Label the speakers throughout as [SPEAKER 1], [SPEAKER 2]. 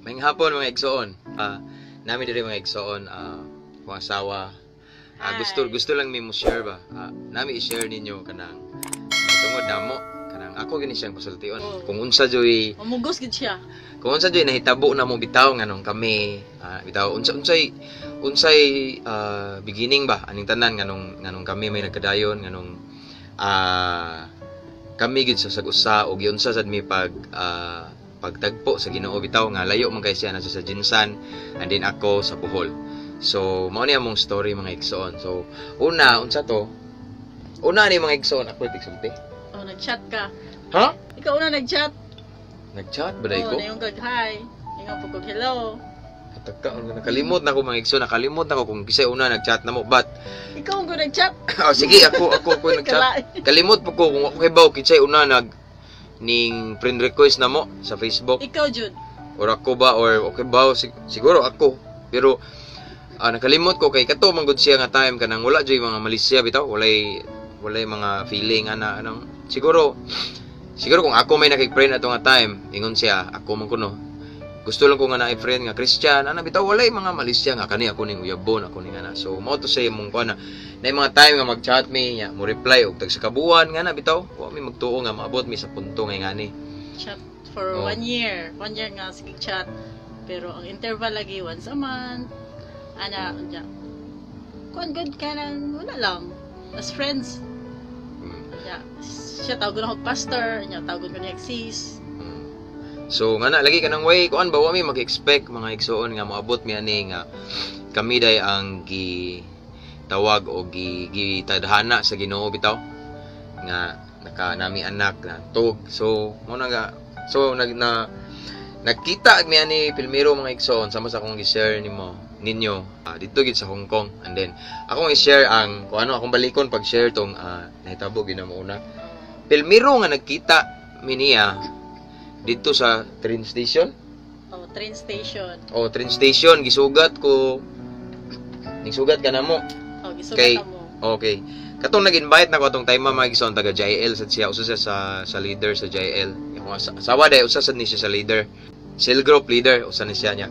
[SPEAKER 1] Maayong hapon, mga igsoon. Nami diri, mga igsoon, akong asawa. Gusto
[SPEAKER 2] Hi.
[SPEAKER 1] Gusto lang mi mo share ba. Nami i-share ninyo kanang tungod namo kanang ako gini siyang pasultion.
[SPEAKER 2] Oh.
[SPEAKER 1] Kung unsa joy
[SPEAKER 2] Mamugos gid siya.
[SPEAKER 1] Kung unsa joy nahitabo namo bitaw nganong kami bitaw unsa unsay unsay beginning ba aning tanan, nganong nganong kami may nagkadayon, nganong kami gid sa sag-usa og giunsa sad mi pag pagtagpo sa Ginoo bitaw nga layo man kay siya, nasa sa GenSan and then ako sa Bohol. So mao ni among story, mga igsoon. So una, unsa to? Una ni, mga igsoon, ako tigsulti.
[SPEAKER 2] Oh, nag-chat ka.
[SPEAKER 1] Ha?
[SPEAKER 2] Ikaw una nag-chat.
[SPEAKER 1] Nag-chat ba dai
[SPEAKER 2] Oh,
[SPEAKER 1] ko?
[SPEAKER 2] na yung kag hi. Ingon po kog hello.
[SPEAKER 1] Katagka, nakalimot na ko, mga igsoon, nakalimot na ko kung kisay una nag-chat na mo. But
[SPEAKER 2] Ikaw ang nag-chat.
[SPEAKER 1] Oh, sige, ako nag-chat.
[SPEAKER 2] Kala.
[SPEAKER 1] Kalimot po ko kung ako kibaw kinsay una nag ning friend request na mo sa Facebook.
[SPEAKER 2] Ikaw jud.
[SPEAKER 1] Or ako ba or okay ba, siguro ako. Pero nakalimot ko kay kato man gud siya nga time kanang wala joy mga malisya bitaw, walay walay mga feeling ana anong siguro siguro kung ako may nakig-friend ato nga time, ingon siya ako man kuno gusto lang ko nga naay friend nga Christian ana bitaw, walay mga malisya nga kani ako ning uyabon, ako ning ana. So mao to sa imong kuan na na mga time nga mag-chat mi nya mo reply og tag sa kabuan nga na bitaw, wa mi magtuo nga maabot mi sa punto nga ngani.
[SPEAKER 2] Chat for
[SPEAKER 1] Oh.
[SPEAKER 2] one year. One year nga sige chat. Pero ang interval lagi once a month. Ana, unya. Kuan good ka nang wala lang. As friends. Unya, siya tawgon ako pastor, unya tawgon ko niya sis.
[SPEAKER 1] So nga na lagi kanang way kuan ba, wa mi mag-expect, mga igsoon, nga moabot mi ani nga kami day ang gi tawag o gi gitadhana sa Ginoo bitaw nga naka nami anak na tug. So mo na nga, so nag na nagkita mi ani Pilmiro, mga igsoon, sama sa akong gi-share nimo ninyo didto gid sa Hong Kong. And then akong i-share ang kung ano akong balikon pag share tong nahitabo gid na mo una. Pilmiro nga nagkita mi niya didto sa train station.
[SPEAKER 2] Oh, train station.
[SPEAKER 1] O train station, gisugat ko. Nigsugat ka na mo.
[SPEAKER 2] Oh, gisugat mo.
[SPEAKER 1] Okay. Katong nag-invite na ko atong time, mga igsoon, taga JL sad siya, usa siya sa leader sa JL. Yung asawa day usa sad ni siya sa leader. Cell group leader usa ni siya niya.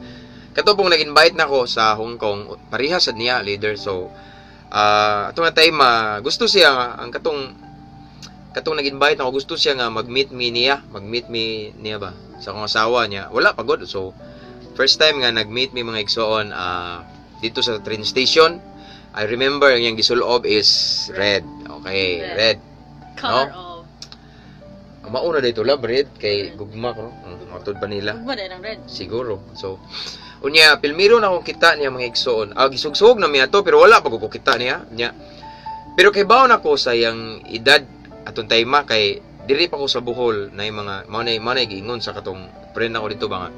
[SPEAKER 1] Kato pong nag-invite na ko sa Hong Kong, pareha sad niya leader. So ato nga time gusto siya nga ang katong katong nag-invite ako, gusto siya nga mag-meet me niya, mag-meet me niya ba sa akong asawa niya. Wala pa gud. So first time nga nag-meet me, mga igsoon, didto sa train station. I remember ang iyang gisulob is red. Okay,
[SPEAKER 2] Red.
[SPEAKER 1] red.
[SPEAKER 2] Color of
[SPEAKER 1] Ang mauna dito love red kay gugma ko no. Matud ba nila?
[SPEAKER 2] Ugma din ang red.
[SPEAKER 1] Siguro. So unya pilmiro na akong kita niya, mga igsoon. Gisugsug na miya to pero wala pa ko kita niya. Niya. Pero kay baon ako sa iyang edad atong time kay diri pa ko sa Bohol na yung mga mao na giingon sa katong friend ako dito ba nga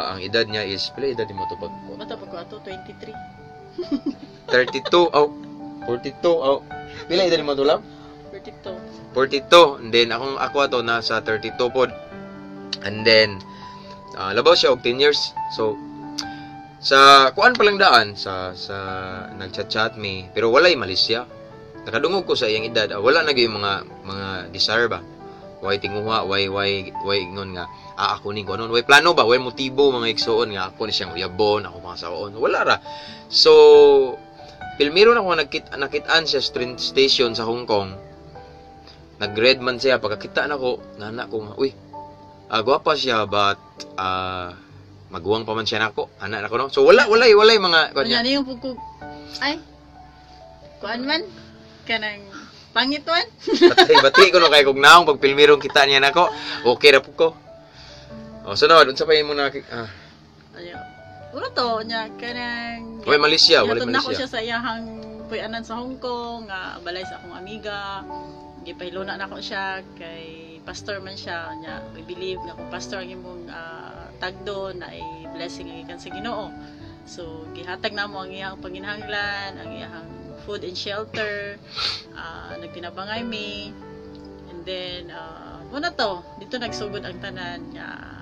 [SPEAKER 1] ang edad niya is, pila edad mo to pag
[SPEAKER 2] Bata pa ko ato, 23.
[SPEAKER 1] 32, oh, 42, oh, pila edad mo to, love?
[SPEAKER 2] 32.
[SPEAKER 1] 42. And then akong ako ato nasa 32 pod. And then labaw siya og 10 years. So sa kuan pa lang daan sa nagchat-chat mi pero walay malisya. Nakadungog ko sa iyang edad, wala na gyud mga desire ba. Way tinguha, way ingon nga ako ning kunon, way plano ba, way motibo, mga igsoon, nga ako ni siyang uyabon, ako mga saon. Wala ra. So pilmiro na ko nakit-an siya sa train station sa Hong Kong. Nag-red man siya pagkakita nako, nana ko nga, uy, gwapa siya but maguwang pa man siya nako, ana nako no. So wala walay walay mga
[SPEAKER 2] Unya
[SPEAKER 1] kanya.
[SPEAKER 2] niyo po ko ay kuan man kanang pangit man.
[SPEAKER 1] Patay bati ko no kay kog naong pag pilmirong kita niya nako. Okay ra pud ko. Oh, sunod unsa pa imo na
[SPEAKER 2] Ayo. Uro to nya kanang
[SPEAKER 1] Way malisya, walay
[SPEAKER 2] Gihatod na ko
[SPEAKER 1] malisya.
[SPEAKER 2] siya sa iyahang puy-anan sa Hong Kong, nga balay sa akong amiga. Gipahiluna na ko siya kay pastor man siya nya. We believe nga kung pastor ang imong tagdo na ay blessing gikan sa Ginoo. So gihatag namo ang iyang panginahanglan, ang iyang food and shelter. Nagtinabangay mi. And then muna to, dito nagsugod ang tanan nga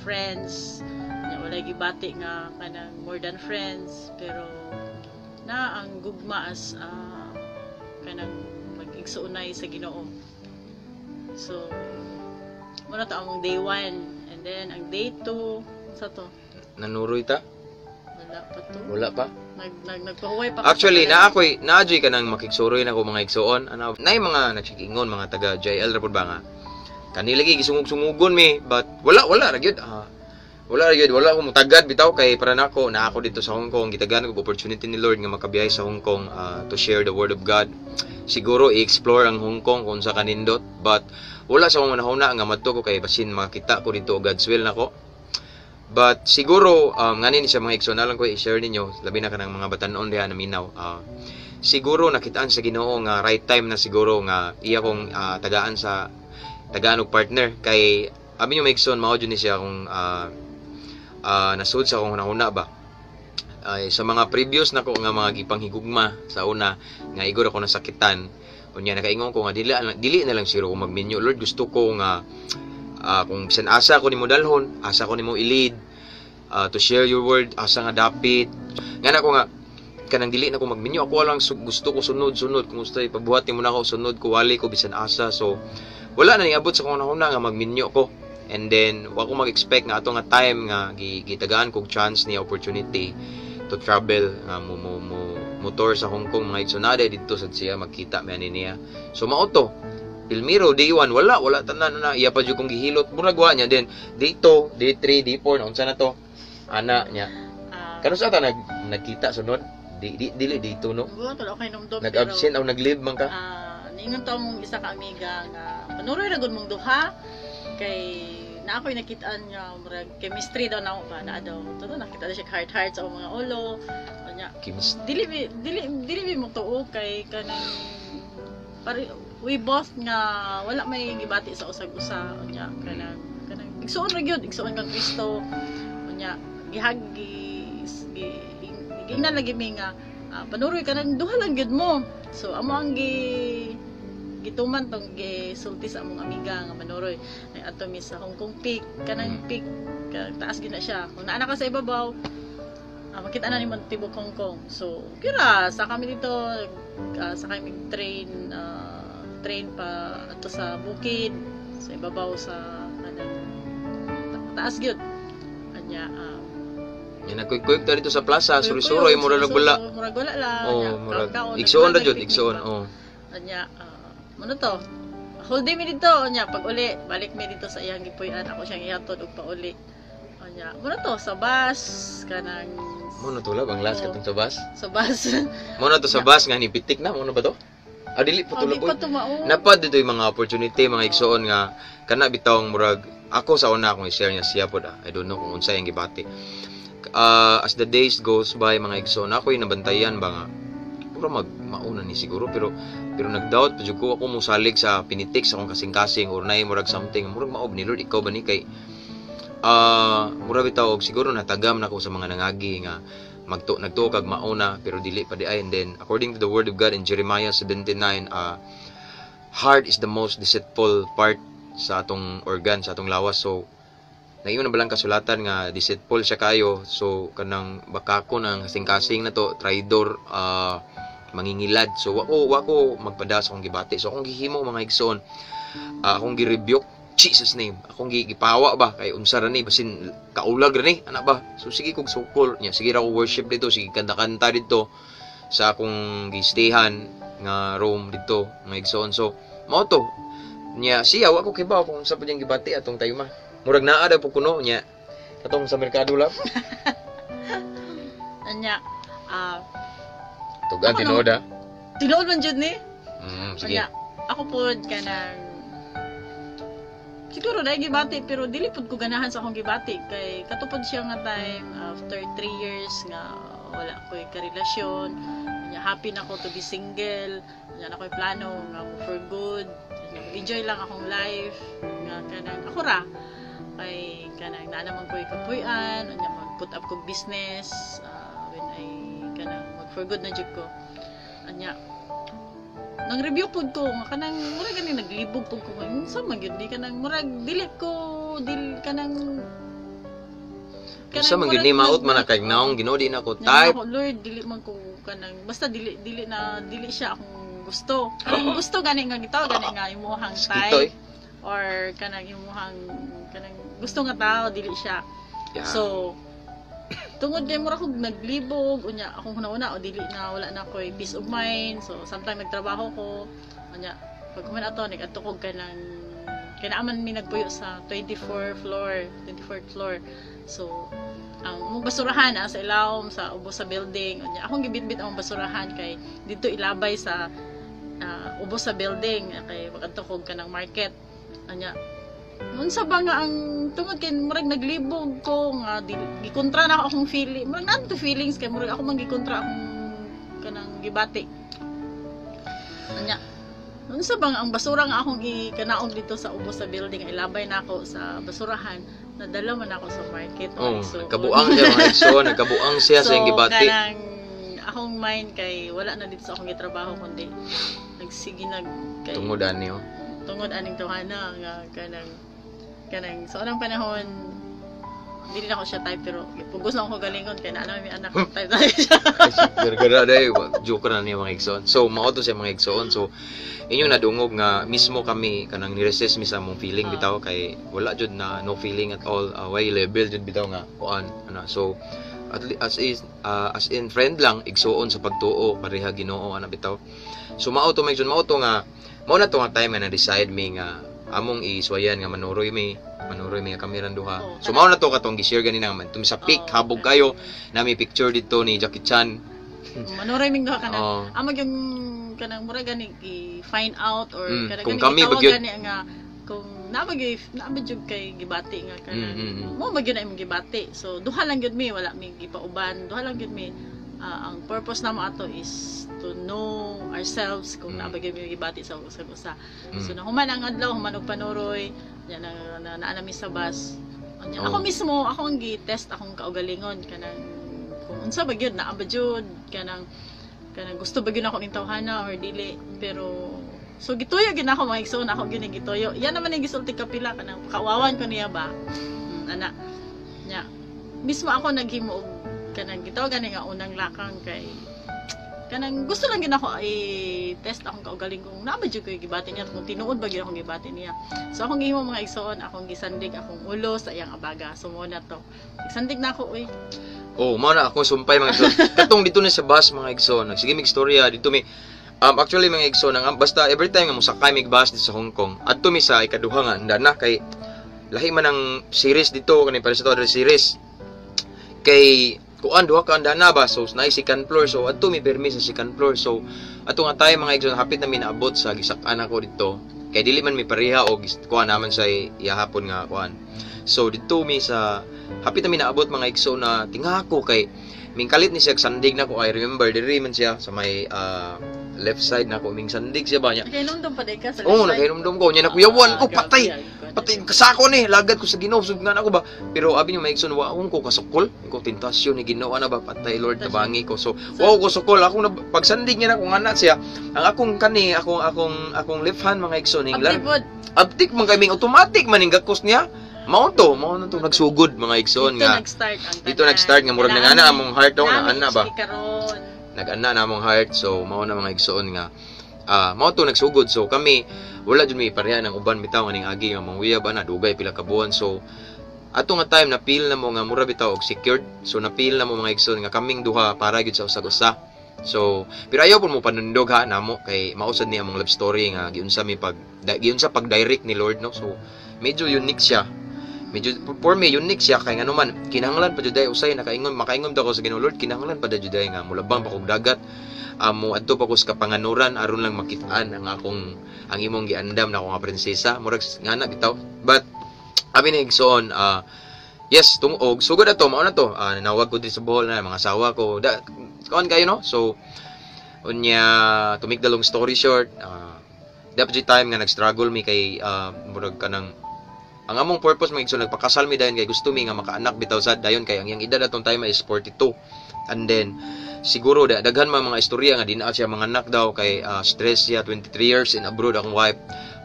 [SPEAKER 2] friends nya, walay gibati nga kanang more than friends, pero na ang gugma as kanang mag-igsuonay sa Ginoo. So muna to among day one and Then ang day 2 sa to?
[SPEAKER 1] Nanuroy ta?
[SPEAKER 2] Wala pa to.
[SPEAKER 1] Wala pa.
[SPEAKER 2] Nagpahuway pa ko
[SPEAKER 1] Actually,
[SPEAKER 2] sa
[SPEAKER 1] na ako'y naadyoy ka nang makigsuroy na ko, mga igsuon. Ano, nay mga nagsigingon mga taga JL ra pud ba nga. Kani lagi gisungog-sungugon mi, but wala wala ra gyud. Ah, wala ra gyud, wala ko mutagad bitaw kay para nako na ako dito sa Hong Kong, gitagan ko opportunity ni Lord nga makabiyahe sa Hong Kong to share the word of God. Siguro i-explore ang Hong Kong kung sa kanindot, but wala sa akong manahuna nga madto ko kay basin makita ko dito God's will nako. But siguro ngani ni sa mga igsoon na lang ko i-share ninyo, labi na kanang mga batan-on diha na minaw. Siguro nakitaan sa Ginoo nga right time na siguro nga iya kong tagaan sa tagaan og partner kay abi nyo, mga igsoon, mao jud ni siya kung nasud sa akong hunahuna ba ay sa mga previous nako nga mga gipanghigugma sa una nga igor ako nasakitan. Unya nakaingon ko nga dili na lang siguro ko magminyo. Lord, gusto ko nga kung bisan asa ko nimo dalhon, asa ko nimo i-lead to share your word, asa nga dapit nga na ko nga kanang dili na ko magminyo. Ako lang gusto ko sunod-sunod. Kung gusto ipabuhat nimo nako, sunod ko, wali ko bisan asa. So wala na niabot sa akong hunahuna nga magminyo ko. And then wa ko mag-expect nga ato nga time nga gitagaan kog chance ni opportunity to travel nga mo mo mo motor sa Hong Kong, mga igsoon, didto sad siya magkita mi ani niya. So mao to. Pilmiro, day 1, wala wala tanan na iya pa jud kong gihilot, murag wa niya. Then day 2, day 3, day 4 na unsa na to ana niya. Kanus ata nagkita sunod di, di dili dito, no?
[SPEAKER 2] Buhat wala kay numdum.
[SPEAKER 1] Nag-absent o nag-leave man ka?
[SPEAKER 2] Ah, niingon to mong isa ka amiga nga panuroy ra gud mong duha kay na ako'y nakitaan nga murag chemistry daw na ba na daw to nakita na siya heart heart sa akong mga ulo. Unya
[SPEAKER 1] Kims
[SPEAKER 2] dili mi mo tuo kay kanang pare we both nga wala may gibati sa usag-usa. Unya kanang igsuon ra gyud, igsuon kang Kristo. Unya gihag gi, gi giingnan lagi mi nga panuroy kanang duha lang gyud mo. So amo ang gituman tong gisulti sa among amiga nga manuroy ay ato mi sa Hong Kong Peak, kanang peak taas gyud na siya. Kung naa na ka sa ibabaw, makita na nimo tibok Hong Kong. So kira sa kami dito, sa kami train, train pa ato sa bukid sa ibabaw sa kanang taas gyud. Anya
[SPEAKER 1] Yan, nagkuy-kuy ta dito sa plaza, suri-suroy, murag wala.
[SPEAKER 2] Murag wala lang.
[SPEAKER 1] Oh,
[SPEAKER 2] Anya,
[SPEAKER 1] murag
[SPEAKER 2] kaon-kaon,
[SPEAKER 1] igsuon ra jud,
[SPEAKER 2] nagpicnic
[SPEAKER 1] igsuon,
[SPEAKER 2] ba?
[SPEAKER 1] Oh.
[SPEAKER 2] Anya, mano to? Whole day mi dito, anya, pag uli, balik mi dito sa iyang gipuy-an, ako siyang ihatod og pauli. Anya, muna to sa bus kanang
[SPEAKER 1] Mo na tulab ang last
[SPEAKER 2] Oo.
[SPEAKER 1] Katong sa bus.
[SPEAKER 2] Sa bus.
[SPEAKER 1] Mo na to sa bus nga nipitik na, mo na ba to? Ah, dili pa
[SPEAKER 2] Oh, di
[SPEAKER 1] tulab.
[SPEAKER 2] pa to mao.
[SPEAKER 1] Napad dito yung mga opportunity, mga igsuon, nga kana bitawng murag ako sa una akong i-share niya siya pod, ah. I don't know kung unsa yung gibati. As the days goes by, mga igsuon, ako yung nabantayan ba nga puro mag mauna ni siguro, pero pero nagdoubt pa jud ko. Ako mosalig sa pinitik sa akong kasing-kasing or nay murag something, murag maob ni Lord, ikaw ba ni? Kay murag bitaw og siguro natagam na ko sa mga nangagi nga magto nagtuo kag mauna pero dili pa di ay. And then according to the word of God in Jeremiah 79, heart is the most deceitful part sa atong organ, sa atong lawas. So naingon na balang kasulatan nga deceitful siya kayo. So kanang baka ko ng kasing-kasing na to traidor, mangingilad. So wa ko magpada sa akong gibati. So akong gihimo, mga igsoon, akong gi-rebuke, Jesus name, akong gipawa ba kay unsa ra ni, basin kaulag ra ni ana ba. So sige kog sukol niya, sige ra ko worship dito, sige kanta-kanta dito sa akong gistayhan nga room dito, mga igsoon. So mao to niya siya, wa ko kibaw kung unsa pa diyang gibati atong tayo ma murag naa daw po kuno niya katong sa merkado lang.
[SPEAKER 2] Anya,
[SPEAKER 1] Tugan
[SPEAKER 2] Ako
[SPEAKER 1] tinuod ah.
[SPEAKER 2] Tinuod man jud ni.
[SPEAKER 1] Sige.
[SPEAKER 2] Anya, ako pod kanang siguro na gibati pero dili pud ko ganahan sa akong gibati kay katupod siya nga time after 3 years nga wala ko'y karelasyon. Nya happy na ko to be single. Nya na ko'y plano nga mo for good. Nya enjoy lang akong life nga kanang ako ra kay kanang naa naman ko'y kapuy-an. Nya mag put up kog business when I kanang mag for good na jud ko. Anya nang review pud ko nga kanang murag gani naglibog pud ko nga unsa man gyud di kanang murag dili ko dil kanang
[SPEAKER 1] Unsa man gyud ni, maot man na kay naong Ginoo, di na ko
[SPEAKER 2] Nga
[SPEAKER 1] type.
[SPEAKER 2] ako, Lord, dili man ko kanang basta dili dili na dili siya akong gusto. Kanang gusto gani nga gitaw gani nga imuhang
[SPEAKER 1] Mosquito eh.
[SPEAKER 2] type or kanang imuhang kanang gusto nga tao, dili siya. So tungod kay mura kog naglibog, unya akong hunahuna o dili na, wala na ko'y peace of mind. So sometimes nagtrabaho ko, unya pag human ato nag-adto kog kanang kay naa man mi nagpuyo sa 24 floor, 24th floor. So ang among basurahan sa ilawom sa ubos sa building. Unya akong gibitbit ang basurahan kay didto ilabay sa ubos sa building kay magadto kog kanang market. Unya unsa ba nga ang tungod kay murag naglibog ko nga di, gikontra na ako akong feeling, murag nanto feelings kay murag ako man gikontra akong kanang gibati. Unya unsa ba nga ang basura nga akong gikanaog dito sa ubos sa building, ilabay na ako sa basurahan, nadala man ako sa market.
[SPEAKER 1] Oh,
[SPEAKER 2] so,
[SPEAKER 1] nagkabuang siya, mga igsoon, nagkabuang siya sa iyang gibati.
[SPEAKER 2] Kanang akong mind kay wala na dito sa akong gitrabaho kundi nagsige nag kay
[SPEAKER 1] Tungod ani, oh.
[SPEAKER 2] Tungod aning tawhana nga kanang sa unang panahon dili na ako siya type, pero pugos na ako galingon kay naa may anak, type na siya.
[SPEAKER 1] Gargara day, joke na niya, mga igsoon. So mao to siya, mga igsoon. So inyong nadungog nga mismo kami kanang ni-resist mi sa among feeling bitaw kay wala jud na, no feeling at all, way level jud bitaw nga kuan ana. So as is as in friend lang, igsuon sa pagtuo, pareha Ginoo ana bitaw. So mao to, mga igsoon, mao to nga mao na to nga time nga na-decide mi nga among iswayan nga manuroy mi nga kami ran duha.
[SPEAKER 2] Oh,
[SPEAKER 1] So mao na to katong gi-share ganina man tumi sa peak, habog kayo nami picture dito ni Jackie Chan.
[SPEAKER 2] Manuray ming duha kanang amo yung kanang mura gani i-find out or kanang
[SPEAKER 1] kung
[SPEAKER 2] gani
[SPEAKER 1] kami
[SPEAKER 2] gitawag
[SPEAKER 1] ba gyud-
[SPEAKER 2] gani nga kung naa ba gyud, naa ba gyud kay gibati nga kanang mo ba gyud na imong gibati. So duha lang gyud mi, wala mi gipauban, duha lang gyud mi. Ah, ang purpose namo ato is to know ourselves kung naa ba gyud mi gibati sa usag usa. So nahuman ang adlaw, human og panuroy nya na, naa na mi sa bus. Unya, ako mismo, ako ang gi-test akong kaugalingon kanang kung unsa ba gyud, naa ba gyud kanang kanang gusto ba gyud ako ning tawhana or dili. Pero so gituyo gyud ako, mga igsoon, ako gyud ni gituyo. Yan naman ang gisulti kapila kanang kauwawan ko niya ba, ana nya mismo ako naghimo og kanang gitawag gani nga unang lakang kay kanang gusto lang gyud ako i-test akong kaugaling kung naa ba jud ko'y gibati niya, kung tinuod ba gyud akong gibati niya. So akong gihimo, mga igsoon, akong gisandig akong ulo sa iyang abaga. So mo na to, sandig na ako, uy.
[SPEAKER 1] Oh, mao na ako sumpay, mga igsoon. Katong dito na sa bus, mga igsoon, nagsige mig istorya dito mi actually, mga igsoon, ang basta every time nga mosakay mig bus dito sa Hong Kong, adto mi sa ikaduha nga handa na kay lahi man ang series dito kani para sa to series. Kay kuan, duha ka handa na ba, so naay second floor, so adto mi permi sa second floor. So ato nga tayo, mga igsoon, hapit na mi naabot sa gisak-an ako dito kay dili man mi pareha og kuan naman sa iyahapon nga kuan. So dito mi sa hapit na mi naabot, mga igsoon, na tinga ko kay mingkalit ni siya sandig na ko. I remember diri man siya sa may left side na ko, ming sandig siya ba niya.
[SPEAKER 2] Nakahinumdum pa day ka sa
[SPEAKER 1] Oo,
[SPEAKER 2] left side?
[SPEAKER 1] Nakahinumdum ko niya, nakuyawan ko.
[SPEAKER 2] Ah,
[SPEAKER 1] Patay.
[SPEAKER 2] grabe, ay,
[SPEAKER 1] Patay kasako ni lagad ko sa Ginoo sugnan ako ba, pero abi niyo, mga igsoon, wa ko kasukol ko tentasyon ni Ginoo na ba. Patay, Lord, tabangi ko. So wow ko sukol ako na pagsandig niya na kung anak siya ang akong kani akong akong akong left hand, mga igsoon, ning
[SPEAKER 2] Abdi pod.
[SPEAKER 1] Abtik man kay ming automatic man ning gakos niya. Mao na to nagsugod, mga igsoon,
[SPEAKER 2] Dito
[SPEAKER 1] nga
[SPEAKER 2] nag-start ang
[SPEAKER 1] dito nag-start nga murag nangana among heart daw na ana ba.
[SPEAKER 2] Karon.
[SPEAKER 1] Nag-ana na among heart. So mao na, mga igsoon, nga mao to nagsugod. So kami wala jud mi pareha ng uban bitaw aning agi nga manguyab ana, dugay pila ka buwan. So ato nga time na feel na mo nga mura bitaw og secured. So na feel na mo, mga igsoon, nga kaming duha para gyud sa usag-usa. So pero ayaw pud mo panundog ha namo kay mausad ni among love story nga giunsa mi pag giunsa pag direct ni Lord, no? So medyo unique siya, medyo for me unique siya kay ngano man kinahanglan pa jud ay usay nakaingon, makaingon daw ko sa Ginoo, "Lord, kinahanglan pa jud ay nga mulabang pa kog dagat, amo adto pa ko sa kapanganuran aron lang makit-an ang akong ang imong giandam na ako nga prinsesa." Murag ngana bitaw. But abi ni igsoon, yes, tungog sugod ato mao na to, nanawag ko diri sa Bohol na mga asawa ko da kaon kayo, no? So unya, to make the long story short, dapat jud time nga nag-struggle mi kay murag kanang ang among purpose, mga igsoon, nagpakasal mi dayon kay gusto mi nga makaanak bitaw sad dayon kay ang iyang edad atong time is 42. And then siguro da, daghan man mga istorya nga dinaa siya mga anak daw kay stress siya, 23 years in abroad akong wife,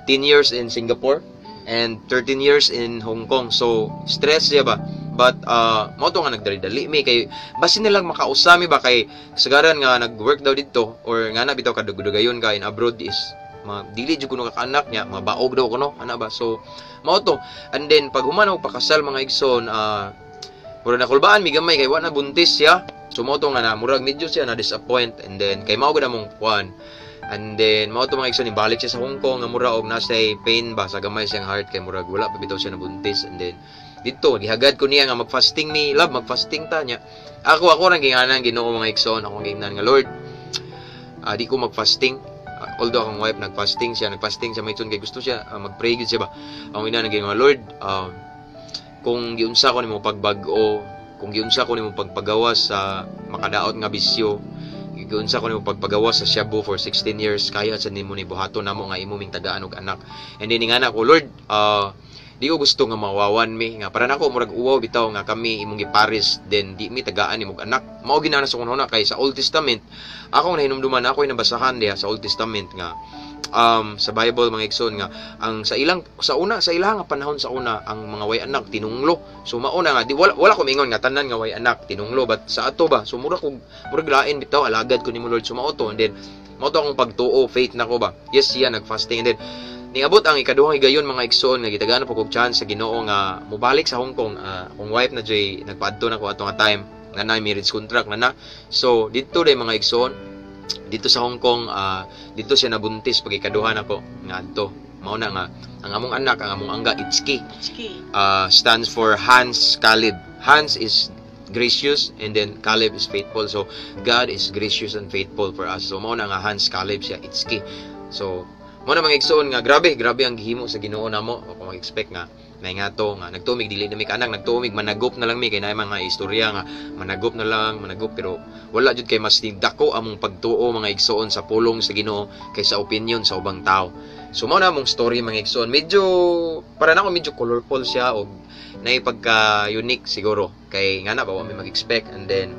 [SPEAKER 1] 10 years in Singapore and 13 years in Hong Kong. So stress siya ba. But mao to nga nagdali-dali mi kay basin nilang makausami ba kay kasagaran nga nag-work daw dito or nga na bitaw kadugdugayon ka in abroad is Ma, dili jud kuno kaanak niya, mabaog daw kuno, ana ba? So mao to. And then pag human og pakasal, mga igsoon, murag nakulbaan mi gamay kay wa na buntis siya. So mao to nga na murag medyo siya na disappoint, and then kay mao gud among kuan. And then mao to, mga igsoon, ibalik siya sa Hong Kong nga mura og nasay pain ba sa gamay siyang heart kay murag wala pa bitaw siya nabuntis. And then dito gihagad ko niya nga magfasting mi, "Love, magfasting ta." Niya ako rang ginganan Ginoo, mga igsoon. Akong gingnan nga, "Lord, di ko magfasting." Although akong wife nagfasting siya, nagfasting siya may kay gusto siya magpray gid siya ba. Ang ina naging, "Lord, kung giunsa ko nimo pagbag-o, kung giunsa ko nimo pagpagawas sa makadaot nga bisyo, giunsa ko nimo pagpagawas sa shabu for 16 years, kaya sa nimo ni buhaton namo nga imo ming tagaan og anak." And then ingana ko, "Lord, di ko gusto nga mawawan mi, nga para nako murag uwaw bitaw nga kami imong giparis, then di mi tagaan imong anak." Mao ginana sa kunona kay sa Old Testament akong nahinumduman, ako nabasahan diha sa Old Testament nga sa Bible, mga igsoon, nga ang sa ilang sa una, sa ilang nga panahon sa una, ang mga way anak tinunglo. So mauna nga di wala ko mingon nga tanan nga way anak tinunglo, but sa ato ba, so mura kog murag lain bitaw, alagad ko nimo, Lord. So mao to. And then mao to akong pagtuo, faith nako ba. Yes, siya nagfasting, and then niabot ang ikaduhang higayon, mga igsoon, nga gitagaan po kog chance sa Ginoo nga mobalik sa Hong Kong. Akong wife na jay nagpaadto na ko ato nga time nga na marriage contract na na. So didto day, mga igsoon, dito sa Hong Kong, dito siya nabuntis pag ikaduha nako nga adto. Mao na nga ang among anak, ang among angga, Itski.
[SPEAKER 2] Itski.
[SPEAKER 1] Stands for Hans Caleb. Hans is gracious and then Caleb is faithful. So God is gracious and faithful for us. So mao na nga Hans Caleb siya, Itski. So mao na, mga igsoon, nga grabe, grabe ang gihimo sa Ginoo namo. Ako mag-expect nga may nga to nga nagtumig dili na mi kaanak, nagtumig managop na lang mi kay naay mga istorya nga managop na lang, managop, pero wala jud kay mas dako among pagtuo, mga igsoon, sa pulong sa Ginoo kaysa opinion sa ubang tao. So mao na among story, mga igsoon. Medyo para nako medyo colorful siya og naay pagka unique siguro kay nga na ba wa mi mag-expect. And then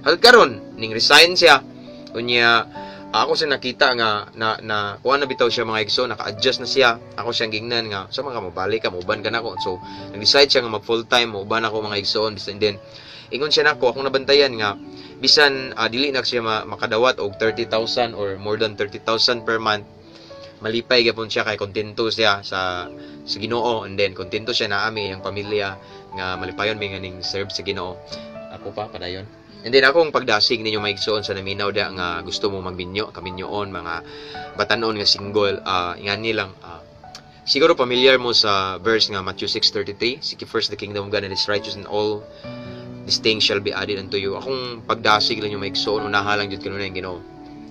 [SPEAKER 1] hal karon ning resign siya, unya ako siya nakita nga na na kuha na bitaw siya, mga igsoon, naka-adjust na siya. Ako siyang gingnan nga sa mga mobalik ka, mouban ka nako. So nag-decide siya nga mag full time, mouban ako, mga igsoon. And then ingon siya nako, akong nabantayan nga bisan dili na siya makadawat og 30,000 or more than 30,000 per month, malipay gyapon siya kay kontento siya sa Ginoo, and then kontento siya na ami ang pamilya nga malipayon mi nga ning serve sa Ginoo. Ako pa padayon. And then akong pagdasig ninyo, mga igsoon, sa naminaw da nga gusto mo magminyo, kaminyoon, mga batanon nga single, ingani lang, siguro familiar mo sa verse nga Matthew 6:33, "Seek ye first the kingdom of God and His righteousness, and all these things shall be added unto you." Akong pagdasig lang yung mga igsoon, unaha lang jud kanunay ang Ginoo.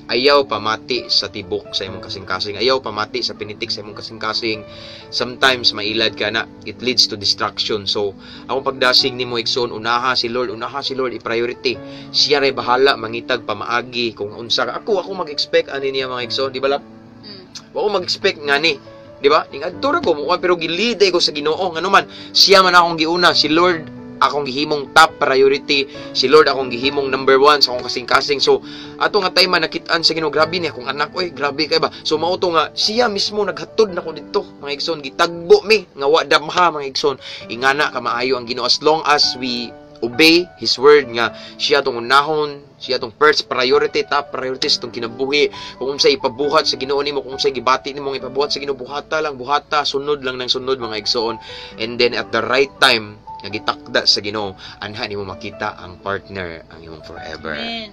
[SPEAKER 1] Ayaw pamati sa tibok sa imong kasing-kasing. Ayaw pamati sa pinitik sa imong kasing-kasing. Sometimes mailad ka na, it leads to destruction. So, akong pagdasig nimo, igsoon, unaha si Lord, unaha si Lord, i-priority. Siya ray bahala mangitag pamaagi kung unsa ka. Ako mag-expect ani niya, mga igsoon, di ba, lap?
[SPEAKER 2] Mm.
[SPEAKER 1] Wa ko mag-expect nga ni. Di ba? Ning adto ra ko mo, pero giliday ko sa Ginoo nganuman siya man akong giuna, si Lord akong gihimong top priority, si Lord akong gihimong number one sa akong kasing-kasing. So, ato nga time nakit-an sa Ginoo, grabe niya akong anak oy, grabe kay ba. So mao to nga siya mismo naghatod nako didto, mga igsoon, gitagbo mi nga wa damha, mga igsoon. Ingana ka maayo ang Ginoo as long as we obey His word nga siya atong unahon, siya atong first priority, top priority sa atong kinabuhi. Kung unsay ipabuhat sa Ginoo nimo, kung unsay gibati nimo nga ipabuhat sa Ginoo, buhata lang, buhata, sunod lang ng sunod, mga igsoon. And then at the right time nga gitakda sa Ginoo, anha nimo makita ang partner, ang imong forever.
[SPEAKER 2] Amen.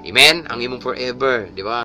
[SPEAKER 1] Amen, ang imong forever, di ba?